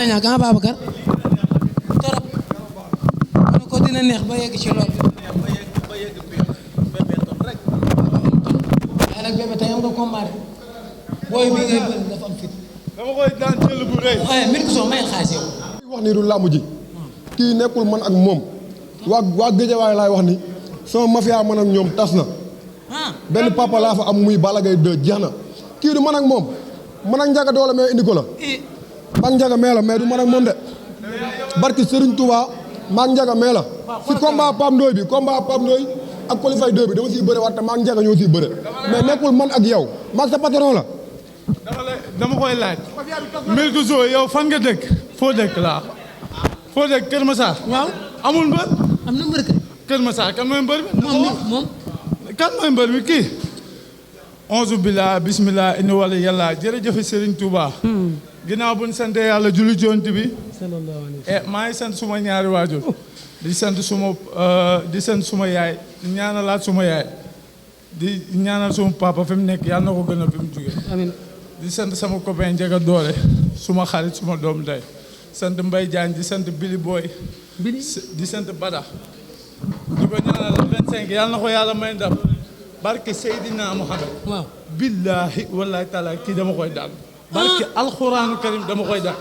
ñàkk ah Babacar torop ma ne ko dina neex ba yegg ci loolu. ba yegg bébé Elton rek. waaye nag bébé tey am nga combat de booy bi ngay bëri dafa am fit. dama koy daan jël bu rëy. waaye Milkzo may xaalis yow. wax ni du làmb ji kii nekkul man ak moom waa Géejawaay laay wax ni sama mafia man ak ñoom tas na benn papa laa fa am muy Balla Gaye 2 jeex na kii du man ak moom man ak Njaga Doole mais indi ko la maag Njaga mee la mais du man ak moom de barki Serigne Touba maag Njaga mee la si combat Pam Ndoy bi combat Pam Ndoy ak Kolifay 2 bi dama siy bëre waat te maag Njaga ñoo siy bëre mais nekkul man ak yow maag sa patron la dama koy laaj. Milkzo yow fan nga dëkk foo dëkk laa foo dëkk Kër Massar. waaw amul mbër. am na mbër kay. Kër Massar kan mooy mbër bi. moom. kan mooy mbër bi kii. onze billah bismillah indi wala yàlla jërëjëf Serigne Touba. ginnaaw bu ñu sant yàlla julli jonti bi. maa ngi sant suma ñaari waajur. di sant suma yaay di ñaanalaat suma yaay. di ñaanal suma papa fi mu nekk yàlla na ko gën a fi mu jóge. amiin di sant sama copain Njaga Doole suma xarit suma doom day sant Mbaye Diagne di sant Billy Boy. di sant Bada. di ko ñaanal 25 yàlla na ko yàlla may ndam. barke Seydina Mohamed. waaw billahi wallahi taala kii dama koy daan. barke alxuraanu karim dama koy daan.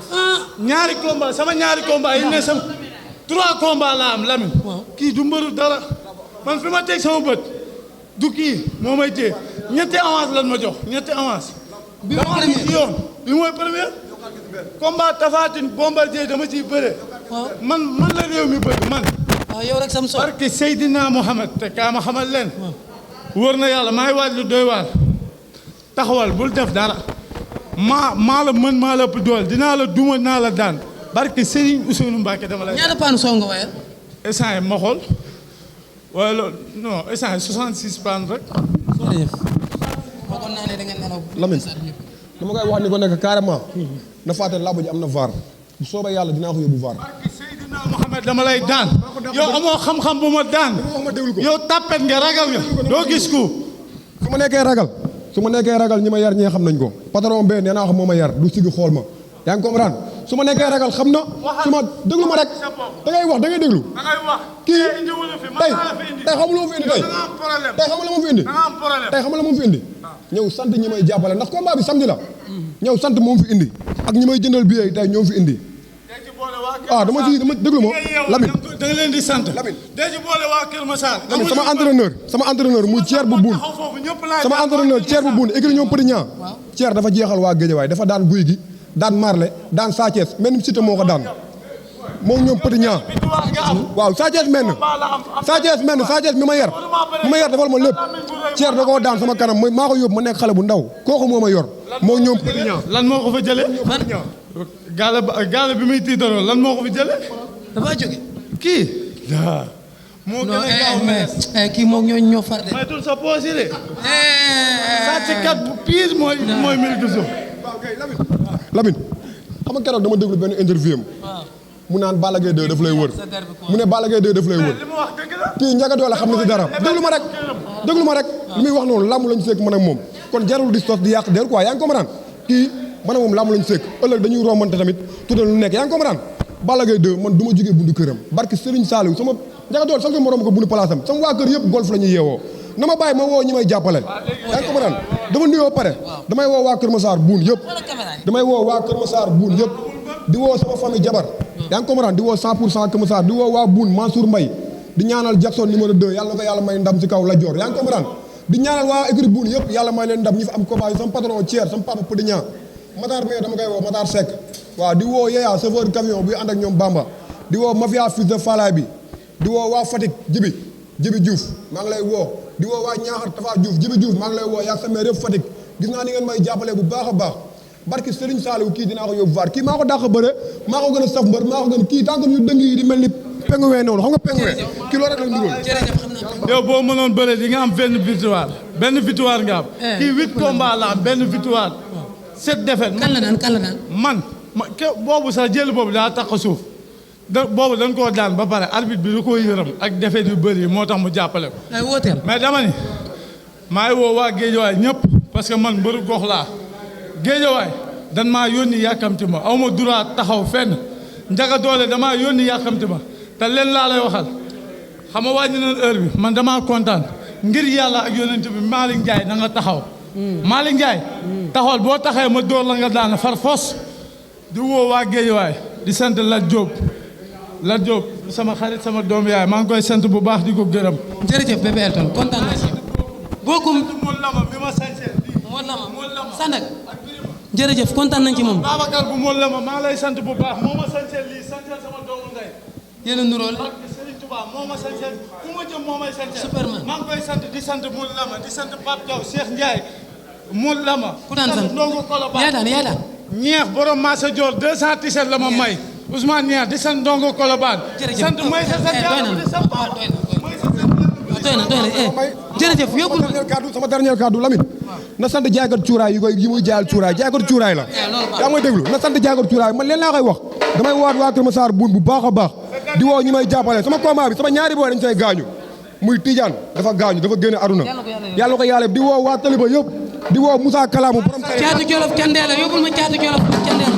ñaari combat sama ñaari combat yi ne sama 3 combat la am Lamine. kii du mbëru dara man fi ma teg sama bët du kii moo may téye ñetti avance lan ma jox ñetti avance. bi mooy premier combat Tapha Tine Bombardier dama ciy bëre. man la réew mi bëgg man. waaw yow rek sam so barke Seydina Mohamed te kaa ma xamal leen. wóor na yàlla maay waaj lu doy waar taxawal bul def dara maa la mën maa la ëpp dool dinaa la duma naa la daan barke Serigne Ousseynou Mbacke dama lay. ñaata paanu soo nga wayal. instant yi ma xool wala loolu non instant yi 66 paan rek. jërëjëf. waxoon naa ne da ngeen nelaw. Lamine dama koy wax ni ko nekk carrément. na fàtte làmb ji am na VAR bu soobee yàlla dinaa ko yóbbu VAR. barke Seydina Mohamed dama lay daan yow amoo xam-xam bu ma daan yow tàppet nga ragal nga doo gis ko. su ma nekkee ragal ñi ma yar ñee xam nañ ko patron bee nee naa wax moo ma yar du sigi xool ma yaa ngi comprendre su ma nekkee ragal xam na su ma déglu ma rek da ngay wax da ngay déglu kii tey xamul ma fi indi tey xamul ma fi indi tey xamul ma fi indi ñëw sant ñi may jàppale ndax combat bi samedi la ñëw sant moom fi indi ak ñi may jëndal billet tey ñoom fi indi dama déglu ma Lamine da nga leen di sant Lamine dee ci boole waa Kër Massar Lamine sama entraîneur muy Thier bu buun sama entraîneur Thier bu buun écrit ñoom Petit Niang Thier dafa jeexal waa Guédiawaye dafa daan Guy gi daan Marley daan Sa Thiès même Cité moo ko daan moom ñoom Petit Niang waaw Sa Thiès mi ma yar defal ma lépp Thier da koo daan sama kanam maa ko yóbbu ma nekk xale bu ndaw kooku moo ma yor moo ñoom Petit Niang lan moo ko fa jëlee gaale bi muy tiitaroo lan moo ko fi jëlee dafa jóge kii moo gën a gaaw mais kii moom ñoo far de. maytul sa poos yi de sàcckat bu pire mooy Milkzo. Lamine xam nga keroog dama déglu benn interview am mu naan Balla Gaye 2 daf lay wër mu ne Balla Gaye 2 daf lay wër kii Njaga Doole xam na ci dara déglu ma rek li muy wax noonu làmb lañu sekk man ak moom kon jarul di sos di yàq der quoi yaa ngi comprendre kii man ak moom làmb lañu sekk ëllëg dañuy rombante tamit tuddal lu nekk yaa ngi comprendre Balla Gaye 2 man du ma jógee bundu këram barke Serigne Saliou sama Njaga Doole sax ma romb ko bundu place am sama waa kër yëpp golf la ñuy yeewoo na ma bàyyi ma woo ñi may jàppale yaa ngi comprendre dama nuyoo pare damay woo waa Kër Massar buun yëpp di woo sama famille jabar yaa ngi comprendre di woo 100% Kër Massar di woo waa buun Mansour Mbaye di ñaanal Jackson numéro 2 yàlla na ko yàlla may ndam ci kaw la joor yaa ngi comprendre di ñaanal waa écurie buun yëpp yàlla may leen ndam ñi fi am combat yi sama patron Thier sama papa Petit Niang Matar mais dama koy woo Matar Seck waaw di woo Yeya chauffeur camion buy ànd ak ñoom Bamba di woo mafia fils de Falaye bi di woo waa Fatick Jibi Diouf maa ngi lay woo di woo waa Ñaaxar Tafa Diouf Jibi Diouf maa ngi lay woo yaa sa maire yëpp Fatick gis naa ni ngeen may jàppale bu baax a baax barki Serigne Saliou kii dinaa ko yóbbu vaar kii maa ko dàq bëre maa ko gën a saf mbër maa ko gën kii tant que ñu dëng yi di mel ni penguwee noonu xam nga penguwee kii loolu rek lañ dugal yow boo mënoon bëre di nga am benn victoire nga am kii 8 combats la am benn victoire 7 défaites kan la daan man boobu sax jël boobu daa tax a suuf boobu dañ koo daan ba pare arbitre bi da koo yërëm ak défaites yu bëri moo tax mu jàppale ko mais dama ni maa ngi woo waa Géejawaay ñëpp parce que man mbëru gox laa Géejawaay dan maa yónni yàkkamti ma aw ma droit taxaw fenn Njaga Doole damaa yónni yàkkamti ma te leen laa lay waxal xam nga wàññi nañ heure bi man damaa kontaan ngir yàlla ak yonent bi Malick Ndiaye na nga taxaw Malick Ndiaye taxawal boo taxee ma dóor la nga daan far fos di woo waa Géejawaay di sant Lat Diop sama xarit sama doom yaay maa ngi koy sant bu baax di ko gërëm. jërëjëf bébé Elton kontaan naa ci bokkum Mool Lama bi ma sañsee Mool Lama Sandak jërëjëf kontaan nañ ci moom. Babacar bu Mool Lama maa lay sant bu baax moo ma sañsee lii sañsee sama doomu ndey. yéen a nuróole. Serigne Touba moo ma sañsee fu ma jëm moo may sañsee. Superman maa ngi koy sant di sant Mool Lama di sant Pape Diaw Cheikh Ndiaye Mool Lama. ku daan sant ndongo Kolobane yaa daan. ñeex borom Massa Dior 217 la ma may. Ousmane Niang di sant ndongo Kolobane. jërëjëf sant may sa sant yàlla di sant doy na jërëjëf yóbbul sama dernier kaddu Lamine na sant jaaykat cuuraay yi muy jaayal cuuraay jaaykat cuuraay la yaa may déglu na sant jaaykat cuuraay man leen laa koy wax damay waat waa Kër Massar buun bu baax a baax di woo ñi may jàppale sama combat bi sama ñaari booy dañ say gaañu muy Tidiane dafa gaañu dafa génne aduna yàlla ko yàlla di woo waa Taliba yëpp di woo Moussa Kalamu borom caatu Jolof Candeela yóbbul ma caatu Jolof Candeela